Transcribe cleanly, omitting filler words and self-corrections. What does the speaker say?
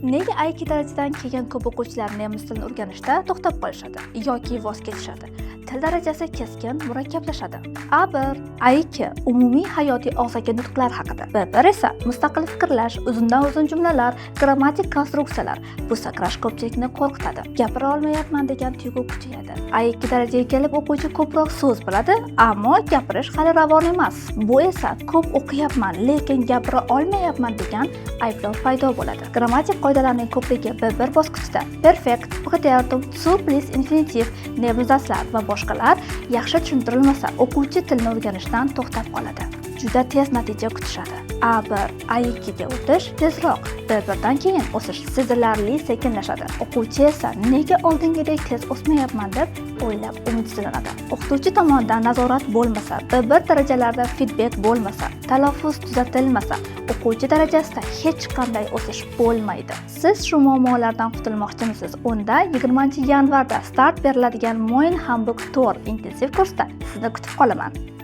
Nega A2 darajadan keyin ko'p o'quvchilar nemis tilini o'rganishda to'xtab qolishadi yoki voz kechishadi? Til darajasi keskin murakkablashadi. A1, A2 umumiy hayotiy og'zaki nutqlar haqida. B1 esa mustaqil fikrlash, uzundan uzun jumlalar, grammatik konstruksiyalar. Bu sakrash ko'pchilikni qo'rqitadi. Gapira olmayapman degan tuyg'u kuchayadi. A2 darajaga kelib o'quvchi ko'proq so'z biladi, ammo gapirish hali ravon emas. Bu esa ko'p o'qiyapman, lekin gapira olmayapman degan ayblov paydo bo'ladi. Grammatik qoidalarning ko'pligi B1 bosqichida Perfekt, Präteritum, zu plus Infinitiv, Nebensatzlar va boshqalar yaxshi tushuntirilmasa, o'quvchi tilni o'rganishdan to'xtab qoladi. Juda tez natija kutishadi. A1, A2 ga o'tish tezroq, B1 dan keyin o'sish sezilarli sekinlashadi. O'quvchi esa nega oldingidek tez o'smayapman deb o'ylab umidsizlanadi. O'qituvchi tomonidan nazorat bo'lmasa, B1 darajalarida feedback bo'lmasa, talaffuz tuzatilmasa, o'quvchi darajasida hech qanday o'sish bo'lmaydi. Siz shu muammolardan qutulmoqchimisiz? Unda 20-yanvarda start beriladigan Moin Hamburg Tour intensiv kursda sizni kutib qolaman.